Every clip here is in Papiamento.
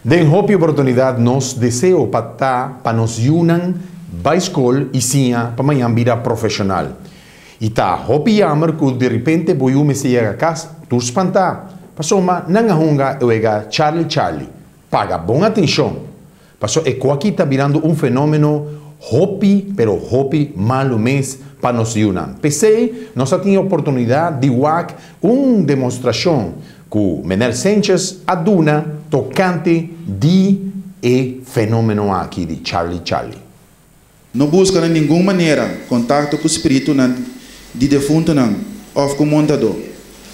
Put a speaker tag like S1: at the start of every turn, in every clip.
S1: Den hopi oportunidat nos deseo pa ta pa nos yunan bai skol i siña pa mañan bira profeshonal. I ta hopi yammer ku diripente bo yu mester yega kas tur spantá pasobra nan a hunga e wega Charlie Charlie. Paga bon atenshon paso e ku aki ta birando un fenómeno hopi pero hopi malu mes pa nos yunan. P'esei nos a tin e oportunidat di wak un demostrashon ku Mener Sanchez a duna tokante di e fenómeno aki di Charlie Charlie.
S2: No buska na ningun manera kontakto ku spiritunan di defuntunan òf ku montadó,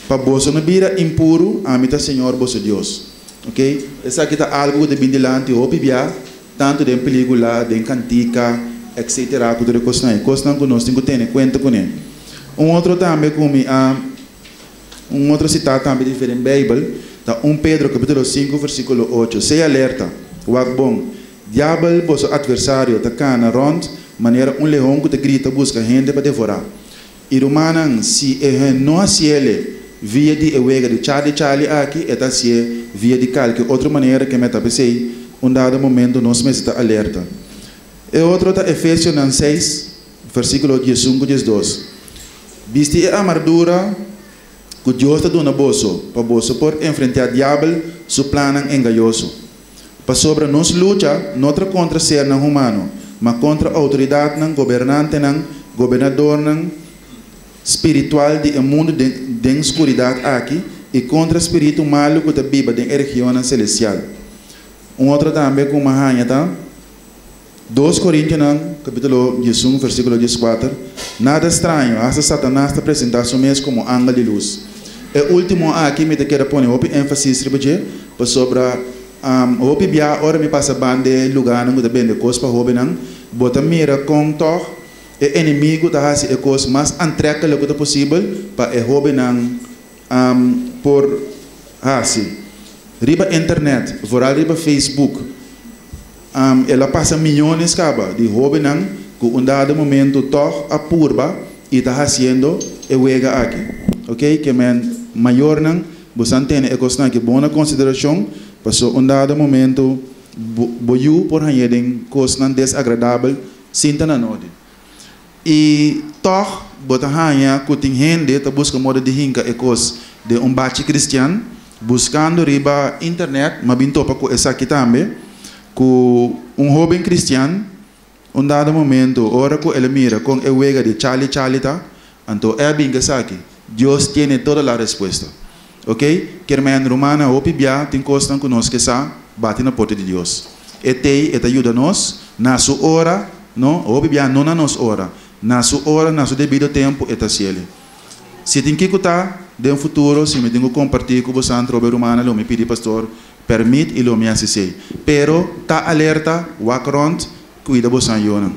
S2: pa boso no bira impuru, ami ta señor boso Dios. Ok, esaki ta algu ku ta bin dilanti hopi bia, tantu den pelíkula, den kantika, etsetera, ku tur e kosnan ei, kosnan ku nos tin ku tene kuenta kuné. Un otro tambe ku mi a Un otro sitá tambe di den Beibel ta un Pedro kapítulo sinku versíkulo ocho, Sea alerta! Wak bon! Diabel, boso atversario, ta kana rònt manera un leon ku ta grita buska hende pa devorá. I rumannan, si e no hasiele via di e wega di Charlie Charlie aki, e ta hasié via di kalke otro manera ke meta. P'esei, un dado momento nos mester ta alerta. E otro ta Efesionan seis, versíkulo diesun ku diesdos. Bisti e armadura ku Dios ta duna boso pa boso por enfrentá Diabel su plannan engañoso. Pasobra nos lucha no ta kontra sernan humano, ma kontra outoridatnan, gobernantenan, gobernadornan spiritual di e mundu den skuridat aki i kontra spiritu malu ku ta biba den e regionnan selestial. Un otro tambe ku mi a haña ta. Dos Korintionan kapítulo 11 versíkulo 14, Nada straño, asta Satanas ta presentá su mes komo angel di lus. E último aki mi ta keda pone hopi énfasis riba dje, pasobra hopi bia ora mi pasa banda e lugánan ku ta bende kos pa hóbennan, bo ta mira kon tòg e enemigu ta hasi e kos mas antrekkelijk ku ta posibel pa e hóbennan por hasi. Riba internet, vooral riba Facebook, el a pasa miyones kaba di hóbennan ku un dado momento tòg a purba i ta hasiendo e wega aki. Ok, ke men mayornan boso a tene e kosnan aki bon na konsiderashon, paso un dado momento bo yu por hañ'é den kosnan desagradabel sin ta na nodi. I tòg bo ta haña ku tin hende ta buska moda di hinka e kos den un bachi kristian, buskando riba internet, m'a bin topa ku esaki tambe, ku un hóben kristian un dado momento ora ku el a mira kon e wega di Charlie Charlie ta, anto e a bin ku esaki, Dios tiene toda la respuesta. Ok, kier men rumannan hopi bia tin kosnan ku nos ke sa bati na porta di Dios. E tei e ta yuda nos na su ora, no, hopi bia no na nos ora, na su ora, na su debido tempu e ta hasiel. Si tin kiko ta den futuro si mi tin ku kompartí ku bosan trobe rumannan lo mi pidi pastor permit i lo mi hasi esei. Pero ta alerta, wak rònt, kuida bosan yunan.